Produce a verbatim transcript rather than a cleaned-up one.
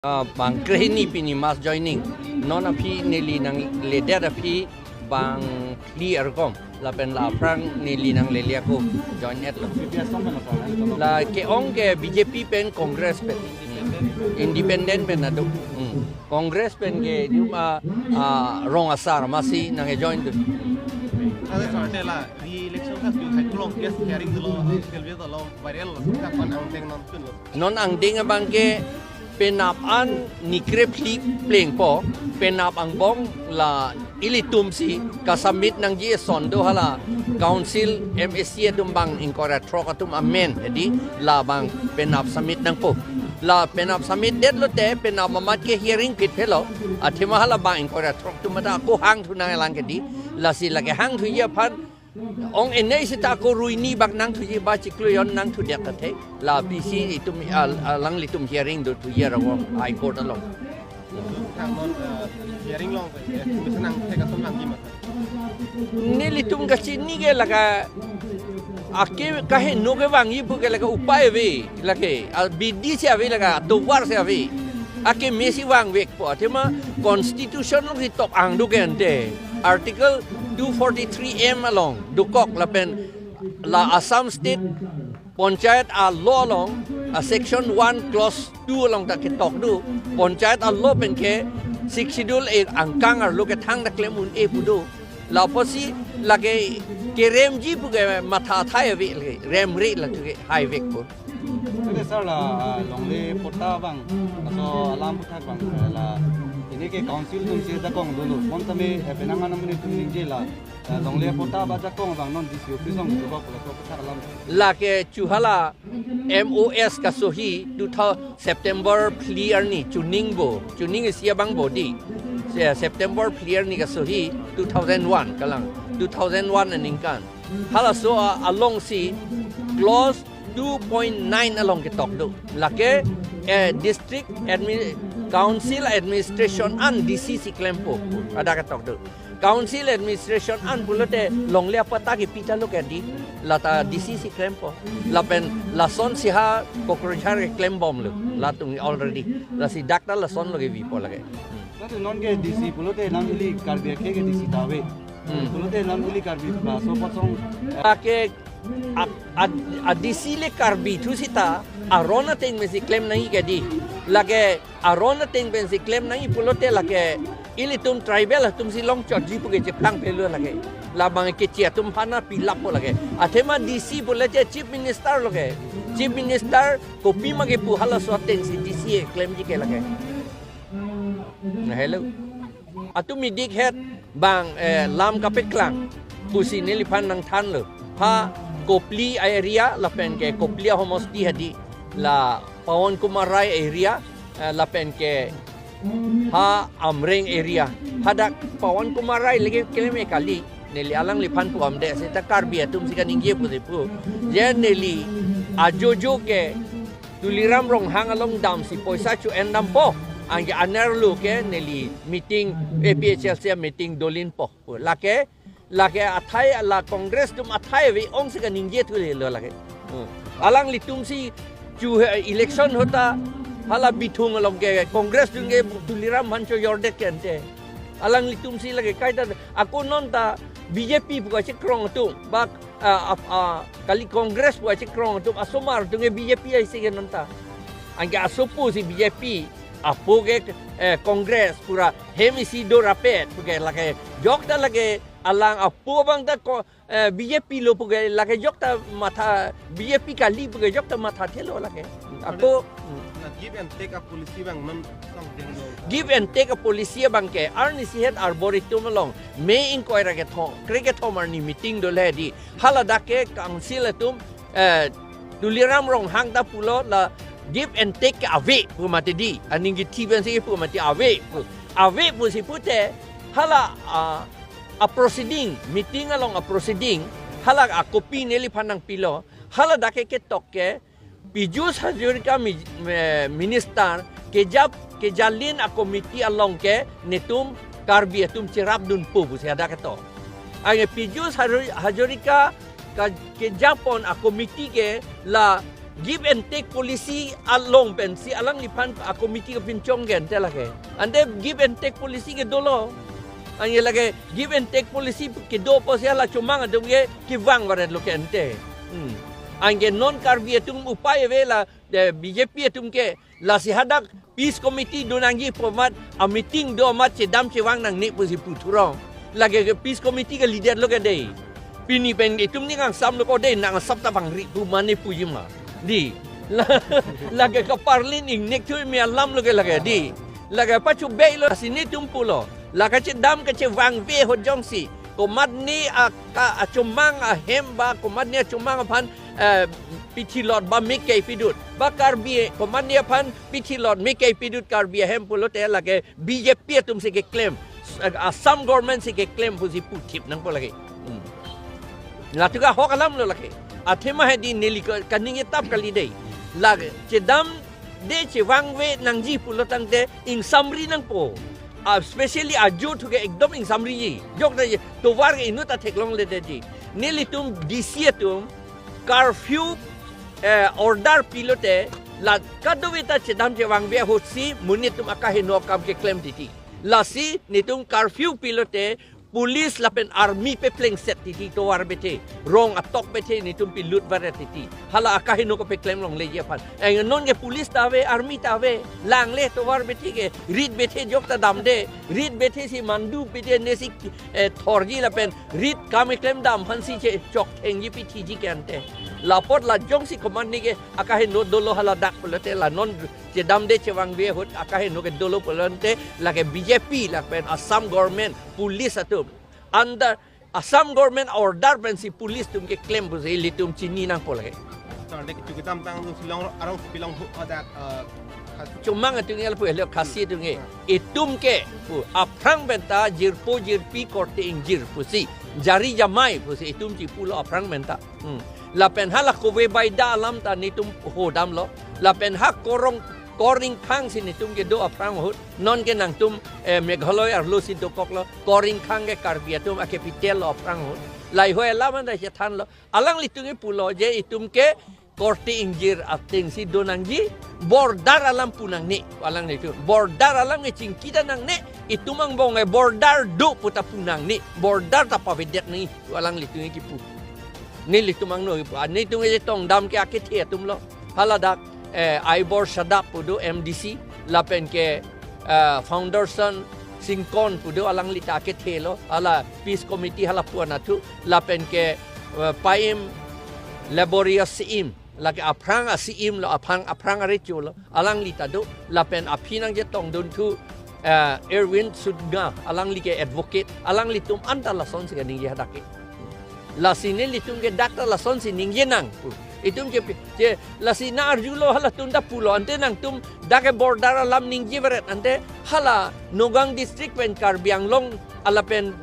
Ah, bang krehini pini mass joining. Non aphi neli nangledet aphi bang phli arkom. Lapen la aphrang neli nanglele ako join et lo. La ke-ong ke B J P pen Congress pen. Independent pen ado. Hmm. Congress pen ke jum a, a rong asar masi nangjoin tu. Ade sir, ante la re-election ka tu hai kulong case hearing dolo, kelve dolo, viral lo, ka kon angdeng non tun lo. Non angdeng abang ke penap an ni krephli plengpo, penap angbong la ilitum si ka-submit nangji eson do hala council M A C atum bang ingkoi ra throk atum amen, jadi la bang penap submit nangpo. La penap submit det lote penap amat ke hearing kit phelo, athema hala bang ingkoi ra throk atum ada ako hang thu nanglang ke di, lasi lake hang thuji aphan ong enei sita ako ruini bak nangthuji ba chiklo jon nangthudet athe. La B C itum al-, alanglitum hearing do thuji arong High Court along. Tang non, eh, hearing long, eh, commission nangthek ason nangji ma? Nelitum kachini ke lake ake kaheno kevangji pu ke lake upai ave lake. A bidi si ave lake, atovar si ave. Akeme si vangvekpo, athema constitution along si tok ang do ke ante. Article two forty-three M along dokok lapen la Assam State Panchayat a-law along, a-section one clause two along ta ketok do. Panchayat a-law pen ke Sixth Schedule e angkang arlo kethang ta klem un-e pu do. Lapusi lake keremji pu ke matha athai ave lake, remre la tu ke haivekpo. Ante sir la, ah, longle patta bang, laso alam aphuthak bang, eh, la, pini ke council atum si jakong dolo. Mon tame, eh, penang anam ni tum ningje la, eh, longle patta ba jakong bang non D C office along jubak laso aphuthak alam. Lake chu hala M O S kasohi two thousand, September phli arni chuning bo, chuning isi abang bo di. Se-, September phli arni kasohi two thousand one kalang, two thousand one aningkan. Halaso a-, along si clause two point nine along ketok do. Lake, eh, district admi-, council administration an D C si klempo. Ada ketok do. Council administration an pulote longle apatta kepi ta lo ke di. Lata D C si klempo. Lapen lason si ha Kokrajhar keklembomlo. Latum already. Lasi dak ta lason lo kevipo lake. Tatu non ke D C pulote nam ili Karbi akhei ke D C ta ave. Hmm. Pulote nam ili Karbi ba so patsong. Ake a, a, a D C le Karbi thu sita aron ateng pensi klem nangji ke di. Lake aron ateng pensi klem nangji pulote lake ilitum tribal atum si longchotji pu ke cheplang pelo lake. Labang kechi atum hana pilappo lake. Athema D C pulote Chief Minister lo ke. Chief Minister kopima kepu halaso ateng si D C e klemji ke lake. Na hello. Atum idik het bang, eh, lam kapeklang pusi neliphan nangthanlo. Ha Kopili area lapen ke Kopili ahomosti hadi la Pawan Kumar Rai area, eh, lapen ke ha Amreng area. Hadak Pawan Kumar Rai lake klem e kali, neli alangliphan pu amde seta Karbi atum si kaningje pusi pu. Je neli ajojo ke Tuliram Ronghang along damsi poisa chu-en dampo. Anke anerlo ke neli meeting A P H L C meeting dolinpo. Lake, lake athai la Congress atum athai ave ong si kaningje thulelo lake. Hmm. Alanglitum si chu he election ahut ta hala Bithung along ke Congress atum ke Tuliram aphan chojordet ke ante. Alanglitum si lake kaita ako non ta B J P pu kachekrong atum bak, ah, ah, ah, kali Congress pu kachekrong atum asomar atum ke B J P ai si ke non ta. Anke asopo si B J P, apo ke, eh, Congress pura hem isi do rapet pu ke lake jokta lake alang apo abang ta ko, eh, B J P lo pu ke lake jokta matha B J P kali pu ke jokta mathathelo lake. Ako, hmm. Na give and take a policy abang non song jeng do. Give and take a policy abang ke arnisi het Arboretum along May ingkoi ra kethom, kre kethom arni meeting dole di. Haladak ke council atum, eh, Tuliram Ronghang ta pulo la give and take ke ave pu mati di. Aning kithi pensi pu mati ave pu. Ave pusi pute hala, ah, a-proceeding, meeting along a-proceeding, hala a-copy neliphan nangpilo, haladak ke ketok ke, Piyush Hazarika mi-, eh, minister, kejap, kejalin a-committee along ke, netum Karbi atum cherapdunpo pusi hadak ketok. Anke Piyush Haru-, Hazarika ka-, kejapon a-committee ke la give and take policy along pensi alangliphan a committee kepinchong ke ante lake. Ante give and take policy ke dolo. Anke lake give and take policy kedo apotsi hala chomang atum ke kevang varet lo ke ante. Hmm. Anke non Karbi atum upai ave la, eh, B J P atum ke lasi hadak peace committee donangji pu amat a meeting do amat chedam chevang nangne pusi puthurong. Lake ke peace committee ke leader lo ke dei. Pini pen itum ning angsam lo ko dei, nang asap ta vangri pu mane puji ma. Dei. La, lake kaparlin ingnek thui me alam lo ke lake dei. Lake pachobei lo si netum pulo. Lake chedam kachevangve ahut jongsi komatne a, ka, achomang ahem ba komatne achomang aphan, eh, pithilot ba mekei pidut. Ba Karbi komatne aphan pithilot mekei pidut Karbi ahem pulote lake B J P atum si keklem, Assam government si keklem pusi puthip nangpo lake. Hmm. Latum ke ahok alam lo lake. Athema hedi neli ke kaningje tap kali dei. Lake chedamde chevangve nangji pulo tangte ingsamri nangpo. Ah, especially ajo thu ke ekdom ingsamriji. Jok ta je tovar ke inut ta theklongledetji. Nelitum D C atum curfew, eh, order pilote la kadokave ta chedam chevangve ahutsi monit atum akaheno akam keklem titi. Lasi netum curfew pilote police lapen army peplengset titi tovar bethe, rong atok bethe netum pilut varet titi. Hala akaheno kepeklem longleji aphan. Anke non ke police ta ave, army ta ave, langle tovar bethe ke, rit bethe jok ta damde, rit bethe si mandu bethe nesi, eh, thorji lapen rit kam keklem dam aphansi che chokthengji pithiji ke ante. Lapot la jongsi komatne ke akaheno dolo hala dak pulote la non chedamde chevangve ahut akaheno ke dolo pulote lake B J P lapen Assam government police atum under Assam government order pensi police atum keklem pusi ilitum chini nangpo lake. Tangte kecho kedam tang Shillong arong Shillong hu adak, eh, Khas- Chomang atum ke lapu helo Khasi atum ke. Itum ke pu aphrang penta jirpo jirpi korte ingjir pusi jari jamai pusi itum chipulo aphrang penta. Hmm. Lapen hala kove baida alam ta netum hodamlo. Lapen ha korong koring khang si netum kedo aphrang ahut. Non ke nangtum, eh, Meghalaya arlo si dokoklo. Koring khang ke Karbi atum a capital lo aphrang ahut. Lahei alam anta chethanlo. Alanglitum ke pulo je itum ke korte ingjir atengsi donangji, border alam pu nangne, alanglitum. Border alam ke chingki ta nangne, itum angbong ke border do pu ta pu nangne, border ta pavedet nangji, alanglitum ke kipu. Nelitum angno kipu, ah, netum ke tongdam ke akethe atum lo. Hala dak, eh, Aibor Shadap pu do M D C, lapen ke, eh, Founderson Singkon pu do alangli ta akethe lo, hala peace committee hala pu anatthu, lapen ke, eh, Paim Laborious Syiem, lake aphrang a-Syiem lo, aphrang, aphrang arecho lo, alangli ta do, lapen aphi nangchetongdun thu, eh, Erwin Sudnga, alangli ke advocate, alanglitum anta lasonsi kaningje hadak ke. Lasi nelitum ke dak ta lasonsi ningje nang. Itum ke, ke lasi nang-arjulo halatum ta pulo, ante nangtum dak ke border alam ningje varet, ante hala Nagaon district pen Karbi Anglong, ala pen